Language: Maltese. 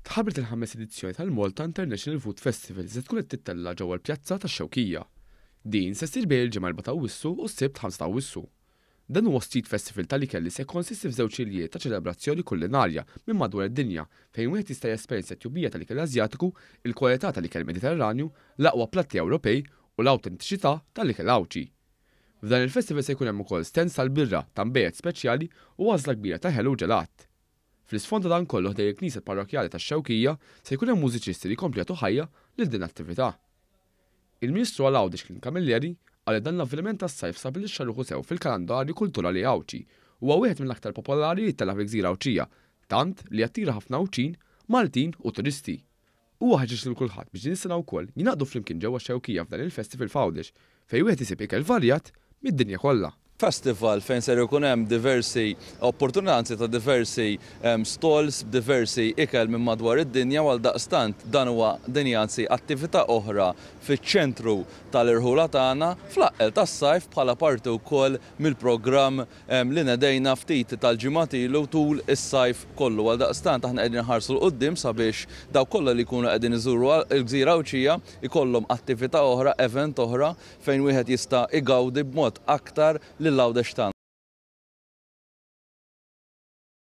Tħabbret il-ħames edizzjoni tal-Malta International Food Festival li se tkun qed tittella' ġewwa l-Pjazza tax-Xewkija. Din se ssir bejn il-Ġimgħa 4 ta' Awwissu u s-Sibt 5 ta' Awwissu. Dan huwa street festival tal-ikel li se jikkonsisti f'żewġ iljiet ta' ċelebrazzjoni kulinarja minn madwar id-dinja fejn wieħed jista' jesperjenza t-tjubija tal-ikel Asjatiku, il-kwalità tal-ikel Mediterranju, l-aqwa platti Ewropej u l-awtentiċità tal-ikel Għawdxi. F'dan il-festival se jkun hemm ukoll stands tal-birra, ta' nbejjed speċjali u għażla kbira ta' ħelu u ġelat. Fl-isfond ta' dan kollu ħdejn il-Knisja Parrokkjali tax-Xewkija se jkun hemm mużiċisti li jkomplu jagħtu ħajja lil din l-attività. Il-Ministru għal Għawdex Clint Camilleri qal li dan l-avveniment tas-sajf stabbilixxa ruħu sew fil-kalandarju kulturali Għawdxi u huwa wieħed mill-aktar popolari li jittella' fil-gżira Għawdxija tant li jattira ħafna Għawdxin, Maltin u turisti. Huwa ħeġġeġ lil kulħadd biex din is-sena wkoll jingħaqdu flimkien ġewwa x-Xewkija f'dan il-festival f'Għawdex fejn wieħed isib ikel varjat mid-dinja kollha. Festival fejn ser ikun hemm diversi opportunità anzi ta' diversi stalls b'diversi ikel minn madwar id-dinja u għaldaqstant dan huwa din hija anzi attività oħra fiċ-ċentru tal-irħula tagħna fl-aqqel tas-sajf bħala parti wkoll mill-programm li nedejna ftit tal-ġimgħat ilu tul is-sajf kollu. Għaldaqstant aħna qegħdin inħarsu 'l quddiem sabiex dawk kollha li jkunu qegħdin iżuru l-gżira Għawdxija jkollhom attività oħra, event oħra fejn wieħed jista' igawdi b'mod aktar lil Għawdex tagħna.